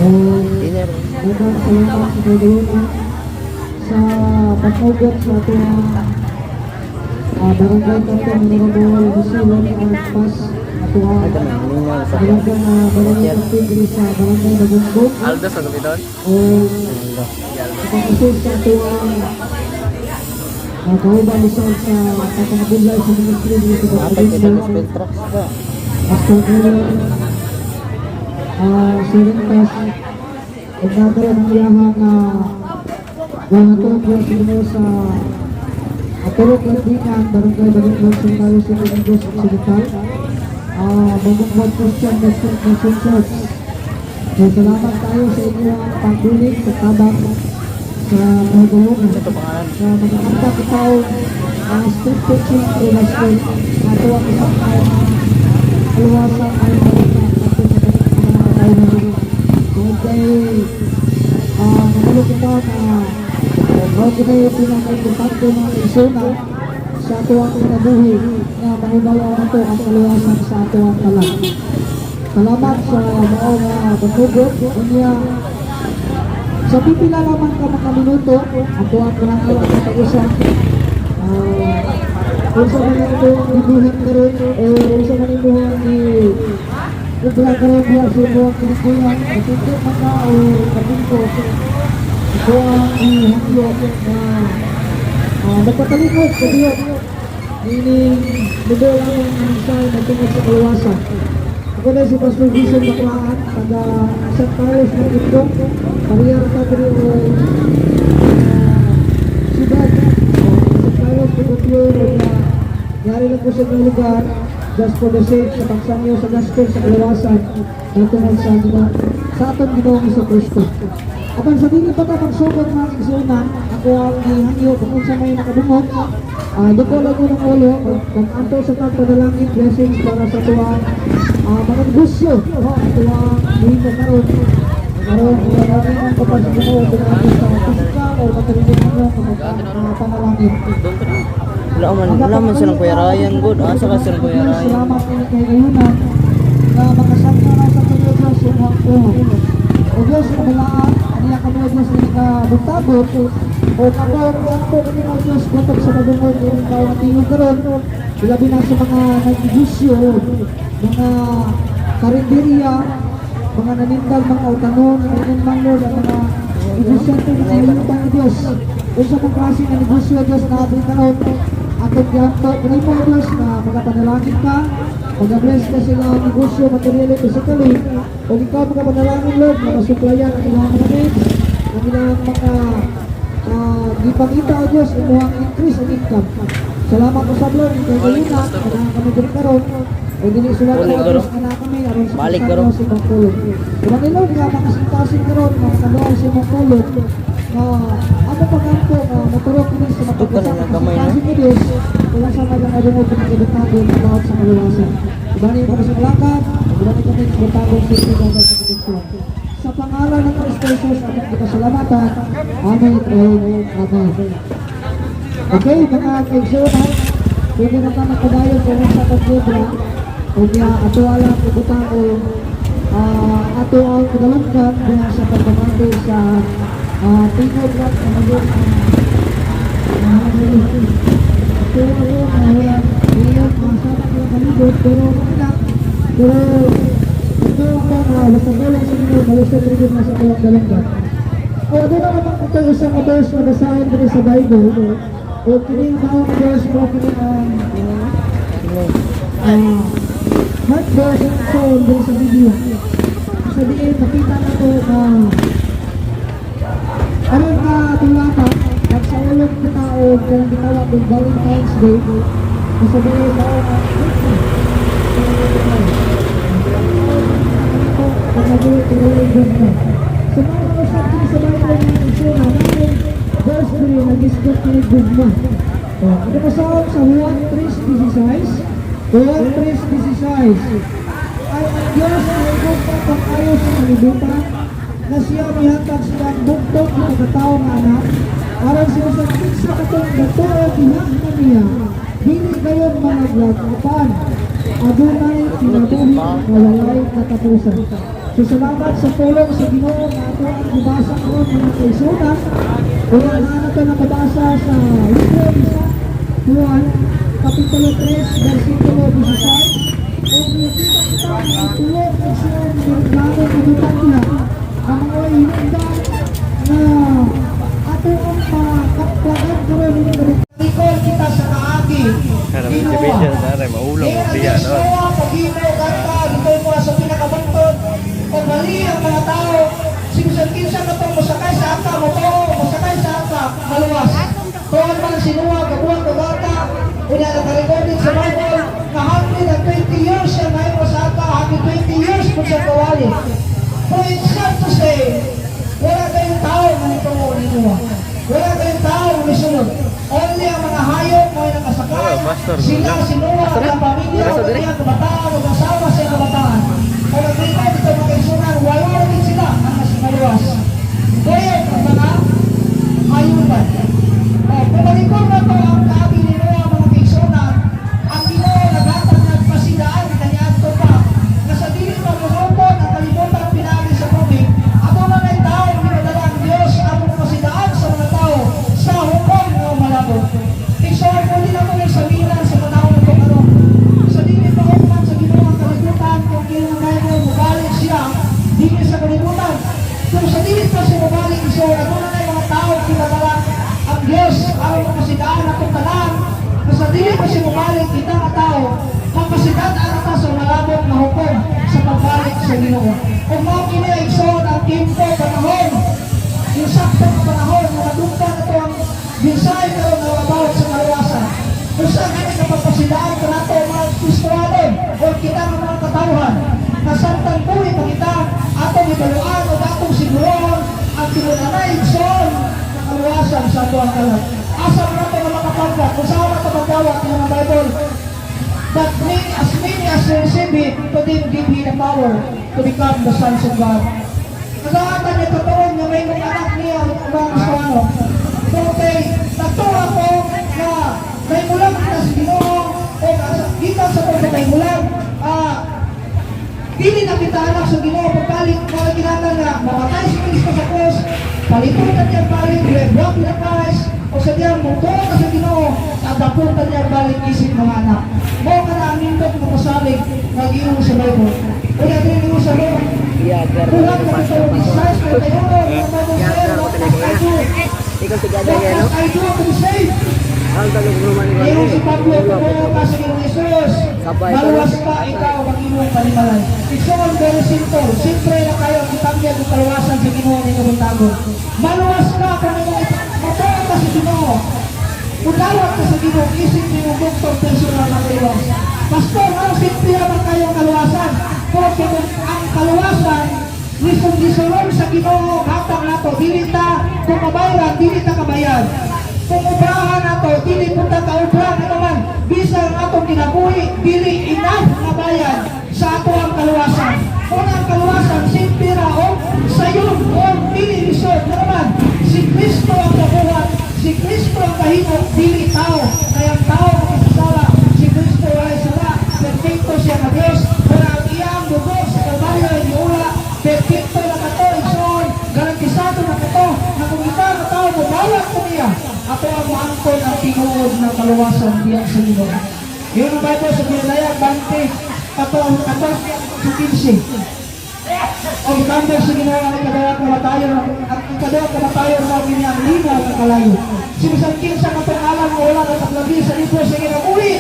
Dinner. Daghang salamat sa kagulunan sa paghugot sa atong barangay captain, Honorable Jose Lon Paz, ato ang Ay, kami. Lingaw sa barangay barangay captain diri sa Barangay Bagumbong Aldo sa gabi. O sa pag-assist sa ato ang kauban usab sa pagpangabudlay sa ministry diri sa Dapat kita Bagumbong. Gospel tracts ba? Pastor Julio Sirintas ug nakaroon ang iyahang uh, sa Ginoo sa Purok Landingan, Barangay Bagumbong, San Carlos City, Negros Occidental, Bagumbong Christian Mission Mission Church. So, salamat tayo sa inyong pagbulig sa tabang sa pagulungan Ito pangalan. Sa mga ambak itaw ang street preaching through gospel, ato ang isang kaluwasan ay malita ato sa mga katawhan. Kung kay namalo kita na mao kini yung pinaka-importante, mga kaigsuonan, sa ato ang kinabuhi nga mahibaw ato ang kaluwasan sa ato ang kalag. Salamat sa mao nga paghugot. Unya sa pipila lamang ka mga minuto, ato ang pananaw ang pag-usap. Unsa man imo ang gibuhat karon o unsa man imo ang gi ubra karon diha sa imong kinabuhi, kapinto man ka o kapinto, ito ang ihangyo na magpatalikod sa Dios meaning mubo lang ang mensahe na tungkol sa kaluwasan. Ako na si Pastor Wilson Baklaan, taga San Carlos ng Ibdong, Maria Padre o siyudad. San Carlos de Gutierrez, o yari lang po sa inyong lugar, just for the sake sa pagsangyo sa gospel sa kaluwasan na tungkol sa Ginoo, sa atong Ginoong Hesus Kristo. Apan sa dili pa ta magsugod, mga igsuonan, ako ang gihangyo kung unsa may nakadungog, duko lang ko ng ulo, mag-anto sa tag panalangin, blessings para sa tuwang mga negosyo, no, tuwang muhimo karon. Karon panalangin ko pa sa Ginoo pinaagi sa physical o material ninyo mga panalangin. Wala man silang Kuya Ryan, good. Asa ka silang Kuya Ryan? Salamat kay gayunan na makasama na sa tuyo, Diyos, imong tuhod. O Diyos, kabalaan, aniya kami, O Diyos, nga kabuntagot, o ako, ako kami, O Diyos, gutok sa madungog, yung bawat tingog karon, ilabi na sa mga nagnegosyo, mga karinderya, mga nanindag, mga utanon, ingon man, Lord, ang mga negosyante ng kalibutan, O Diyos. Unsa pong klase ng negosyo, O Diyos, na abri karon, atong gianto kanimo, O Diyos, na magapanalangin ka, magabless ka sila ang negosyo, materially, physically, o ikaw magapanalangin, Lord, na masuplayan ang ilang mga needs, ang ilang mga gipangita, O Diyos, imuhang increase ang income. Salamat usab, Lord, kay gayuna, na kami diri karon, o dili sila Balik, o garo. Diyos, nga naa kami aron sa Balik, pagsangyo garo. sa imong pulong. Kung Lord, nga makasingkasing karon, mga kanuang sa imong pulong, na ano pag-anto nga maturok kini sa Ito ka na ng kamay, no? makasingkasing ni Diyos, kung sa mga madungog kung kabutagong about sa kaluwasan. Ibani kami sa malakad, ibani kami sa kabutagong sa sa proteksyon. Sa pangalan ng Kristo Jesus, among gikasalamatan. Amen and Amen. Okay, mga kaigsuonan, pwede na ka magpadayon kung sa pagbubra, kung ato alang ibutang o ato ang kadalunggan diha sa pagpamati sa tingog lang sa maging pero iyon masama ko ang kalibot, pero wala, pero ito ako nga basta tulong sa inyo malusog rin na sa tuwang dalunggan. O doon na naman ito isang verse na basahin dito sa Bible o kini ang mga verse mo kini ang heart verse and soul dito sa Biblia. Sabihin, makita na to na aron ka tulata, nagsaulog kita o kung gitawag og Valentine's Day, sabihin mao ang So mga mga usap kini sa Bible ng Isuna, namin verse 3 nag-isgot kini gugma. O, ano ba sa Juan 3.16? Juan 3.16 ay ang Diyos ay gugma pag-ayo sa kalibutan na siya mihatag siyang bugtong nga katao nga anak aron sa bisag kinsa katong gatuo diha niya dili gayon malaglag apan adunay kinabuhi nga walay katapusan. So salamat sa tulong sa Ginoo nga ato ang gibasa karon, mga kaigsuonan. Una na nato nakabasa sa libro ni San Juan, Kapitulo 3, versikulo 16. Kung nakita kita ang tulong igsoon ng plano ng niya, ang mga hinungdan na ato ang makatwagan karon ini. Recall kita sa kaagi. Kana motivation sa aray, maulong mo siya no. Pagino, kanta, dito mo sa pinakabantod. Paghali ang mga tao, sibisan kinsa ka itong musakay sa aka, mo musakay sa aka, maluwas. Tuwan man si Noah, kabuhat o bata, una naka-recorded sa Bible, na 120 years siya ngayon sa aka, 120 years kung siya kawali. So it's sad to say, wala kayong tao na nituo ni Noah. Wala kayong tao na nisunod. Only ang mga hayop mo ay nakasakay. Oh, pastor, Sila, si Noah, ang pamilya, Pastor, ang dire. kanyang kabataan, ang asawa sa iyang kabataan. Kung nagkita dito mga kaigsuonan, wala rin sila ang mas maluwas. Kaya ang mga hayupan. O, kung malikod na ito ang kaagi ni Noah, mga kaigsuonan, ang Ginoo naghatag ng pasidaan kaniadto pa na sa dili pa muhupon ang kalibutan pinaagi sa tubig, ato na nay tao ginadala ang Dios atong pasidaan sa mga tao sa hukom nga malabot. Igsoon, muli na ito sa minan sa panahon ng ano. Sa dili pa hukman sa Ginoo ang kalibutan, kung kailan ang Bible, mubalik siya dili sa kalibutan. Kung sa dili pa siya mubalik, igsoon, ato na nay mga tao ginadala ang Dios aron mapasidaan atong tanan na sa dili pa siya mubalik, kita nga tao mapasidaan ta sa malabot na hukom sa pagbalik sa Ginoo. Kung mao kini, igsoon, ang timpo, panahon, yung sakto nga panahon na madugtan na ito ang mensahe karon nga about sa kaluwasan. Kung saan kami kapagpasidaan ka nato mga Kristohanon o kita nga mga katawhan na samtang buhi pa kita, atong ibaluan o atong siguroon ang tinud-anay, igsoon, na kaluwasan sa ato ang kalat. Asa man nato nga makapagkat, kung saan nato magdawat ng mga Bible, "But many, as many as receive it, to them give He the power to become the sons of God." Kasangatan niya totoo nga may mga anak niya mga Kristiyano. So kay nagtuwa ko na may mulang kita sa Ginoo o gikan sa pagkatay mulang dili na kita anak sa Ginoo pagkalit mga kinahanglan nga mamatay si Kristo sa krus, paliton ka niya balik, walk with Christ, o sa diyang mutuo ka sa Ginoo, tagapon ka niya balik isip mga anak. Mao ka na ang nindot nga pasalig nag-iong sa Bible. Unya dili niyo sa Roma. Iyagar Buhat na ito, 16, 31, ang Bible says, "What must I do?" Ikaw si "What Gada yan, no? must I do to be saved?" Ang talong naman ni Ngayon si Pablo, tumuo ka sa Ginoong Jesus. Sabay ko. Maluwas ka, ikaw ang imong panimalay. It's all very simple. Simple na kayo ang itanggyag ng kaluwasan sa Ginoo ninyo buntagon. Maluwas ka kung imong matuo ka sa Ginoo. Udawat ka sa Ginoo, isip nimong doktor personal na kaluwas. Pastor, ano simple naman kayong kaluwasan? Porque kung ang kaluwasan, lisod gisulong sa Ginoo, hatag nato, dili ta kung kabayaran, dili ta kabayad. Kung obrahan nato, dili punta ka obra, ano man, bisan ang atong kinabuhi, dili enough nga bayad sa ato ang kaluwasan. Kung ang kaluwasan, simple ra o sayon o dili lisod, ano man, si Kristo ang kabuhat, si Kristo ang kahimo, dili tao. Kaya ang tao makasasala, si Kristo ay sala, perfecto siya nga Diyos, pero ang iyang dugo sa Kalbaryo ay giula, perfecto na kato, igsoon, garantisado na kato, na kung ita nga tao mo, bawat ko niya, ato ang maangkon ang tinuod ng kaluwasan diya sa Ginoo. Yun ang Bible sa Pinadayag, 20, 14, 14, 15. O gitambok sa Ginoo ang ikaduha kamatayon, ang ikaduha kamatayon mao kini ang linaw nga kalayo. Sibisan kinsa katong alam nga wala nataklabi sa libro sa kinabuhi,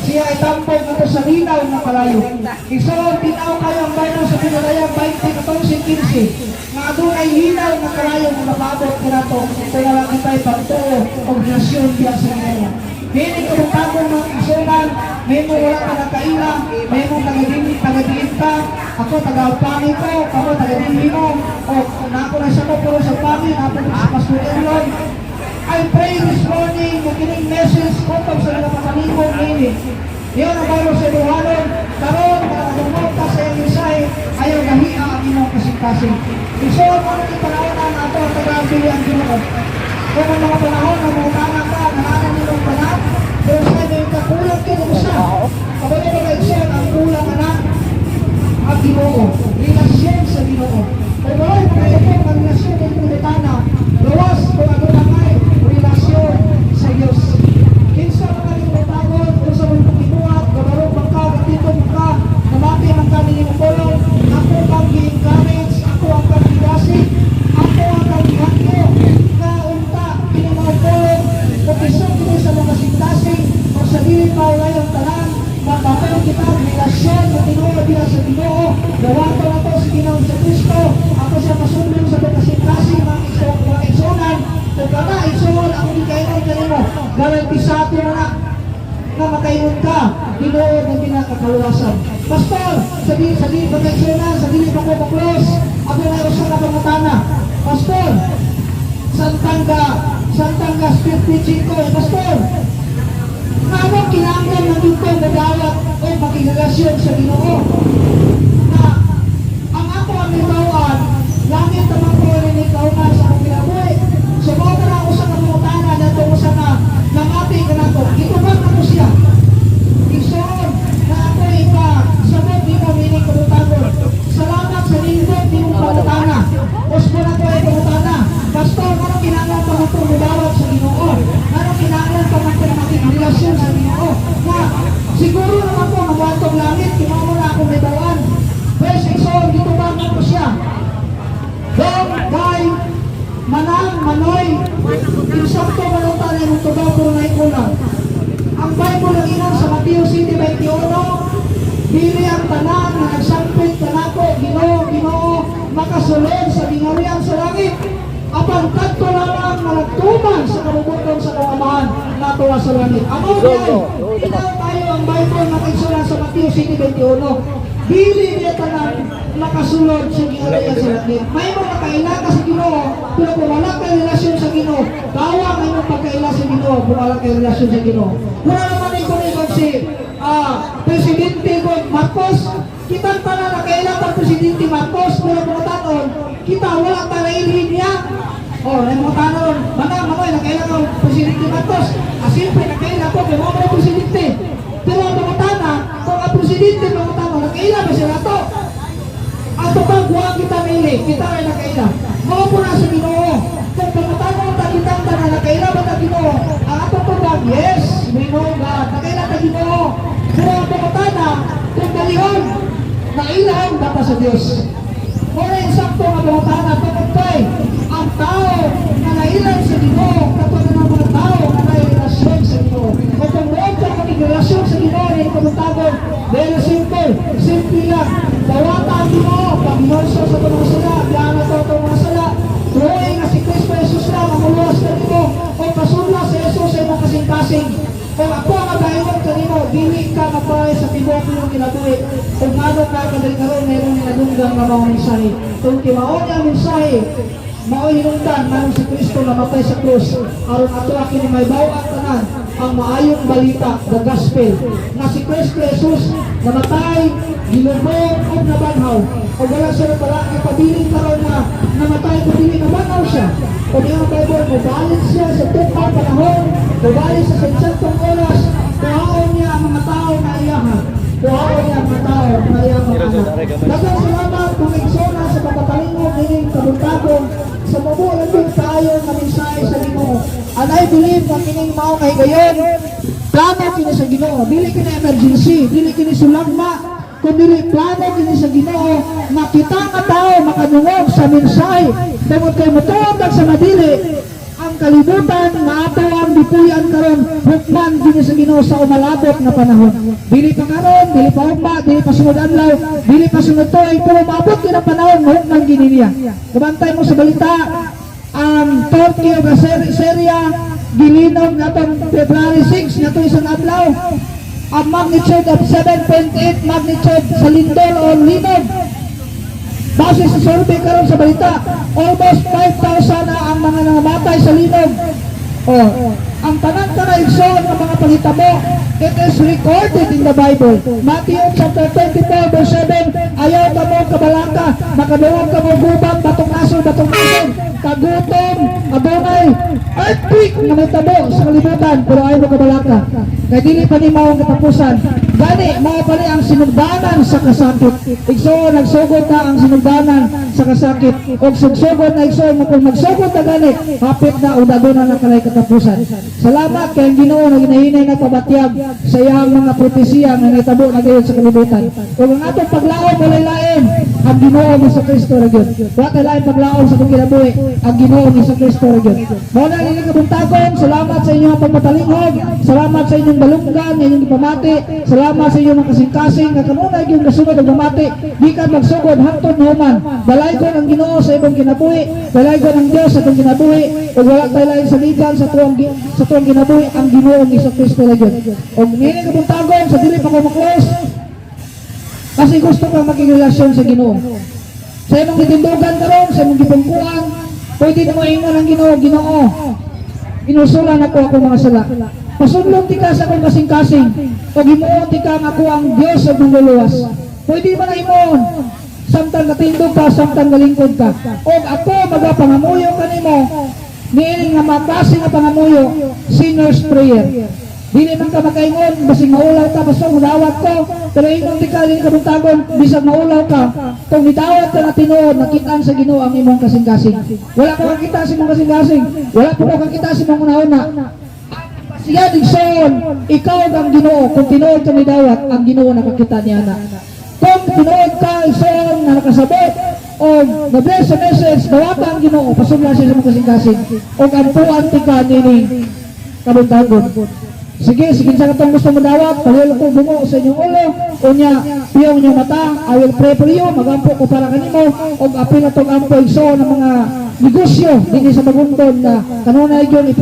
siya ay tambok ato sa linaw nga kalayo. Igsoon, tinaw kayo ang Bible sa Pinadayag 20, 14, 15. Nga adunay linaw nga kalayo nga mapabot kanato kung wala kita'y pagtuo o relasyon diya sa Ginoo. Dili ko tagong mga igsuonan, may mo wala ka nagkaila, may mo taga-dili, taga-diin ka, ako taga-pami ko, ako taga-dili mo, o na ako na sa ko, pero sa pami, na ako sa Pastor Erlon. I pray this morning, na kining message ko sa mga makalimong nini. Iyon ang Bible sa Ibuhanon, karon mga kadungog ka sa iyong mensahe, ayaw gahia ang imong kasing-kasing. Igsoon mo nang panahon na ato ang taga-bili ang Ginoo. Kung ang mga panahon na mga tama ka, naanan nimong tanan, pero sa inyo kakulang kini usa. Kabalo ba, igsoon, ang kulang anak ang Ginoo. relasyon sa Ginoo. Kay walay makahimo nga relasyon ng pangutana gawas kung aduna kay relasyon sa Dios. Kinsa man ka ning unsa man pakibuhat, gabarong man ka, gatito man ka, namati man ka ning pulong, ako kang gi-encourage, ako ang kang gidasig, ako ang kang gihangyo, nga unta kini mga pulong, upisog kini sa mga kasing-kasing, o sa dili maulay ang tanan, makapayo kita ang relasyon na Ginoo diha sa Ginoo, dawato na to si Ginoong sa Kristo, ako siya pasundon sa mga kasing-kasing, mga igsunan, kung kana igsuon ako gikaingon kanimo, garantisado na na na makaingon ka, tinuod ang kinakakaluwasan. Pastor, sa di pagkaigsunan, sa dili pa ko pa-close, ako na usa ka pangutana. Pastor, samtang ga speed preaching ko, eh, Pastor, ano kinahanglan ng dito madawat o makirelasyon sa Ginoo? Na ang ako ang nahibaw-an, langit naman ko rin kauman sa akong kinabuhi. So mao na ako sa pangutana nato usa ka namati ka nato. Gitubag na ko siya. Igsoon na ako ipa sabot nimo meaning kabutagon. Salamat sa nindot nimong pangutana. Usbo na ko ay pangutana. Pastor, ano kinahanglan pa man mudawat sa Ginoo? Ano kinahanglan pa man ko na makigrelasyon sa Ginoo? Na siguro naman ko mabuhatong langit, kinuha mo na ako may bawan. Pwes, igsoon, gitubag na ko siya. Dong, day, manang, manoy, insakto man ang tanay mong tubag pero naikulang. Ang Bible ang ingon sa Mateo 7:21, dili ang tanan nga nagsampit kanako, Ginoo, Ginoo, makasulod sa gingharian sa langit. Apan kadto lamang nga nagtuman sa kabubut-on sa akong Amahan nga tuwa sa langit. Amo Zogo. diay, ikaw tayo ang Bible nga kaigsuonan sa Mateo 7:21. Dili niya tanan makasulod sa gingharian sa langit. May mga kaila ka sa Ginoo, pero kung wala kay relasyon sa Ginoo, bawa ang imong pagkaila sa Ginoo kung wala kay relasyon sa Ginoo. Wala naman ikaw si Presidente ko Marcos, kita tanan nakaila pa Presidente Marcos, pero kung tanon, kita wala ta nailhin niya. Oh, ay mga tanon, manang manoy, nakaila ka Presidente Marcos. Ah, siyempre, nakaila ko, kay mo man presidente. Pero ang mga tana, kung ang presidente mga tanon, nakaila ba siya nato? Ato bang wa kita nili, kita ay nakaila. Mao po na sa Ginoo. Kung pangutana ta kitang tanan nakaila ba ta Ginoo? Ang ato tubag, yes, we know God. Nakaila ta Ginoo. Pero ang pangutana, kung dalihon, nailahan ba ta sa Dios? Mao na insakto nga pangutana tungod kay ang tao nga nailan sa Ginoo, kato na ng mga tao nga naay relasyon sa Ginoo. O kung mo ka makigrelasyon sa Ginoo, ay kamutagon, very simple, simple lang. Dawata ang Ginoo, paghinulsol sa mga sala, biyaan na to itong mga sala. Tuoy nga si Kristo Jesus lang ang muluwas kanimo, o pasudla sa Jesus sa imong kasing-kasing. Kung ako ang magaingon kanimo, dili ka mapahay sa tibuok imong kinabuhi. Kung ngano ka kadali karon mayroong ninadunggan nga mao mensahe. Kung kay mao niya ang mensahe, mao hinungdan nganong si Kristo namatay sa krus aron ato kini may ang tanan ang maayong balita, the gospel, nga si Kristo Jesus namatay, gilubong ug nabanhaw. Ug wala siya nagpala ipabilin karon nga namatay kung dili nabanhaw siya. Kung ang Bible, mubalik siya sa tukang panahon, mubalik sa sansantong oras, kuhaon niya ang mga tao na iyahan. Kuhaon niya ang mga tao na iyang mga anak. Daghang salamat kung igsona sa pagpapalingog nining kabuntagon sa mabulang tayo nga mensahe sa Ginoo. And I believe nga kining mao kay gayon, plano kini sa Ginoo, dili kini emergency, dili kini sulagma, kundi plano kini sa Ginoo nga kita nga tao makadungog sa mensahe tungod kay motuo sa madili ang kalibutan nga ato ang gipuy-an karon, hukman kini sa Ginoo sa umalabot nga panahon. Dili pa karon, dili pa ugma, dili pa sunod adlaw, dili pa sunod tuig, pero maabot kini ang panahon hukman kini niya. Kabantay mo sa balita, ang Turkey ug Syria gilinog natong February 6 nato isang adlaw, ang magnitude of 7.8 magnitude sa lindol o linog. Base sa survey karon sa balita, almost 5,000 na ang mga nangamatay sa linog. Oh, ang tanan ka igsoon ng mga panghitabo, it is recorded in the Bible. Matthew chapter 24 verse 7, ayaw ka mo kabalaka, makadungog ka mo gubat, batong nasod, batong nasod, kagutom, adunay, earthquake na may tabo sa kalibutan, pero ayaw mo kabalaka. Kaya dili pa ni mao ang katapusan. Gani, mao pala ang sinugdanan sa kasakit. Igsoon, nagsugod na ang sinugdanan sa kasakit. Og sugsugod na, igsoon, kung magsugod na gani, hapit na o dagona na kanay katapusan. Salamat kay ang Ginoo na ginahinay na pabatyag sa iyang mga propesiya nga nahitabo na gayon sa kalibutan. Ug ang atong paglaom, walay lain, ang Ginoo Hesus Kristo ra gyud. Wa kay lain paglaom sa atong kinabuhi, ang Ginoo Hesus Kristo ra gyud. Mao na nining kabuntagon, salamat sa inyong pagpatalinghog, salamat sa inyong balunggan, inyong gipamati, salamat sa inyong mga kasing-kasing nga kanunay gyud gasunod og mamati, gikan magsugod hangtod mahuman. Dalaygon ang Ginoo sa imong kinabuhi, dalaygon ang Dios sa atong kinabuhi, ug wala tay lain saligan sa tuang kinabuhi, ang Ginoo Hesus Kristo ra gyud. Ug nining kabuntagon, sa dili pa ko ma-close, kasi gusto ka makigrelasyon sa Ginoo. Sa imong gitindugan karon, sa imong gipungkuan, pwede na mo ingon ang Ginoo, "Ginoo, ginusulan ako akong mga sala. Pasudlon tika sa akong kasing-kasing, o himuon tika nga ako ang Dios sa manluluwas." Pwede ba na himuon? Samtang katindog ka, samtang galingkod ka. O ako magapangamuyo kanimo, niini nga maklase nga pangamuyo, sinner's prayer. Dili man ka makaingon, basig maulaw ka, basta mudawat ko. Pero ingon di ka, dili ka buntagon, bisag maulaw ka. Kung nidawat ka na tinuod, nakitaan sa Ginoo ang imong kasing-kasing. Wala ka kakita sa imong kasing-kasing. Wala po ka kakita sa imong una-una. Siya igsoon, ikaw ang Ginoo. Kung tinuod ka nidawat, ang Ginoo nakakita niya na. Kung tinuod ka, igsoon, na nakasabot, o na-bless sa message, dawata ang Ginoo, pasudla siya sa imong kasing-kasing. O ampuan ti ka nining kabuntagon. Sige, sige sa katong gusto mo dawat, palihog ko bungo sa inyong ulo, unya, piyong inyong mata, I will pray for you, magampo ko para kanimo, og apil na tong ampo, igsoon, ng mga negosyo dinhi sa Bagunton na kanunay gyud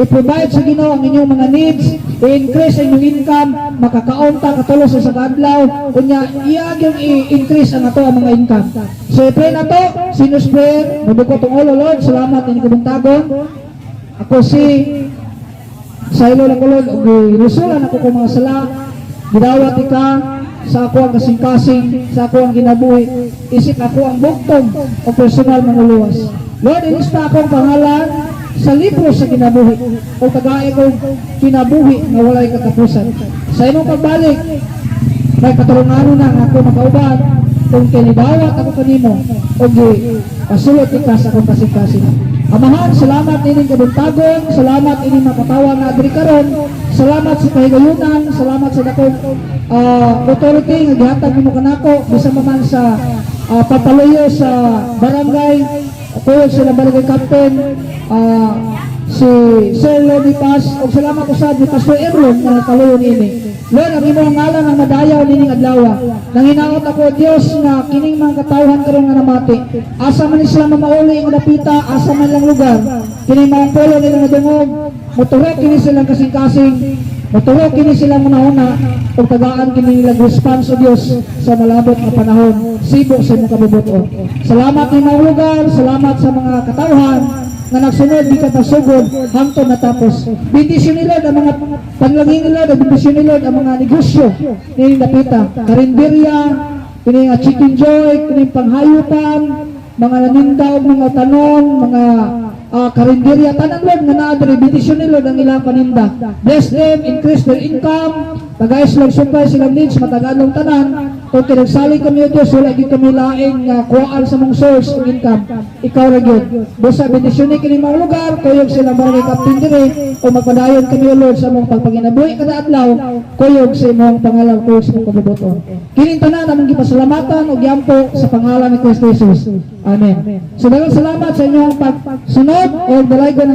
i-provide sa Ginoo ang inyong mga needs, i-increase ang inyong income, makakaon ta katulo sa isa ka adlaw, unya iya gyud i-increase ang ato ang mga income. So i-pray na to, sinner's prayer, mubuko tong ulo. Lord, salamat ini kabuntagon. Ako si Silo lang ko, Lord, ug ginusulan ako kong mga sala, gidawat ika sa ako ang kasing-kasing, sa ako ang kinabuhi, isip ako ang bugtong o personal manluluwas. Lord, ilista akong pangalan sa libro sa kinabuhi, o tagay kong kinabuhi nga walay katapusan. Sa imong pagbalik, may katarunganon na nga ako makauban kung kinidawat ako kanimo o pasulot ka sa akong kasing-kasing. Amahan, salamat ining kabuntagon, salamat ining makatawa nga adri karon, salamat sa kahigayunan, salamat sa dakong authority nga gihatag nimo kanako bisan pa man sa papaluyo sa barangay, kuyog sila barangay captain, si Sir Lodi Paz, ug salamat usab ni Pastor Erlon nga nagpaluyo niini. Lord, ang imong ngalan ang madayaw nining adlaw. Nanginaot ako, Dios, nga kining mga katawhan karon nga namati. Asa man sila mamauli nga dapita, asa man lang lugar. Kining mga pulong nila nadungog, moturok kini silang kasing-kasing, moturok kini silang una-una, ug tagaan kini nilang response o Dios sa malabot nga panahon, sibo sa imong kabubuton. Salamat ni mga lugar, salamat sa mga katawhan nga nagsunod di ka pasugod hangtod natapos. Bendisyon ni Lord ang mga panlangin ni Lord, bendisyon ni Lord ang mga negosyo nining dapita. Karinderya, kini nga Chicken Joy, kini panghayupan, mga naninda og mga tanom, mga karinderya, tanan, Lord, nga naa diri, bendisyon ni Lord ang ilang paninda. Bless them, increase their income, tagay silang supply silang needs, matagaan lang tanan. Kung kinagsalig kami o Diyos, wala gyud kami laing nga kuhaan sa mong source of income. Ikaw ra gyud. Busa bendisyon ni kini mga lugar, kuyog silang barangay captain diri, o magpadayon kami o Lord sa among pagpanginabuhi kada adlaw, kuyog sa imong pangalan, kuyog sa imong kabubuton. Kining tanan among gipasalamatan ug giampo sa pangalan ni Kristo Jesus. Amen. So daghang salamat sa inyong pagsunod o dalaygon ng